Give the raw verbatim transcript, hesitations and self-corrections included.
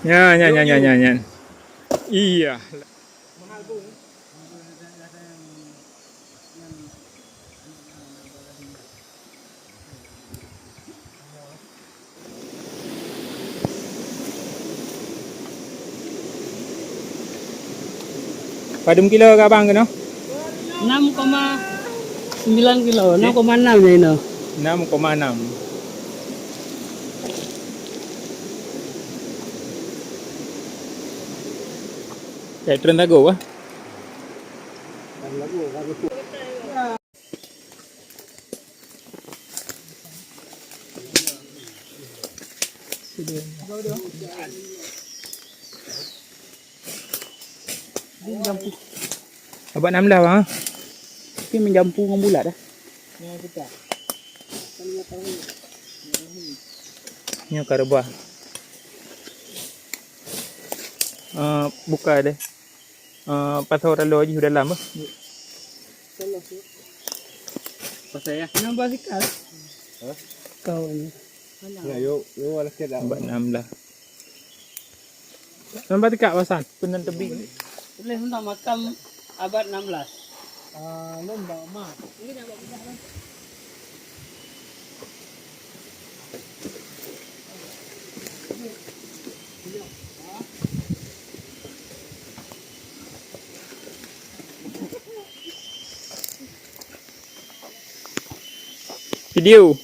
Nyan, nyan, nyan, nyan, nyan, nyan. Iya. Padum kilo keu abang keunoe? Enam koma sembilan kilo, enam koma enam ya inoe. Enam koma enam. Kayak tren lagu ah. Abad enam belas bang. Tapi menjampu ngon bulat dah. Nyoe ka reubah. Eh, buka deh. Eh, pasoe taloe jih u dalam bah. Pasai ya. Nambah sikal. Hah? Kau ni. Ya, yo, yo, alah sikit dah. Abad enam belas. Nambah tikak pasan, peunan teubiet. Tuléh teuntang makam abad enam belas. Ah, lôn bak ma. Video.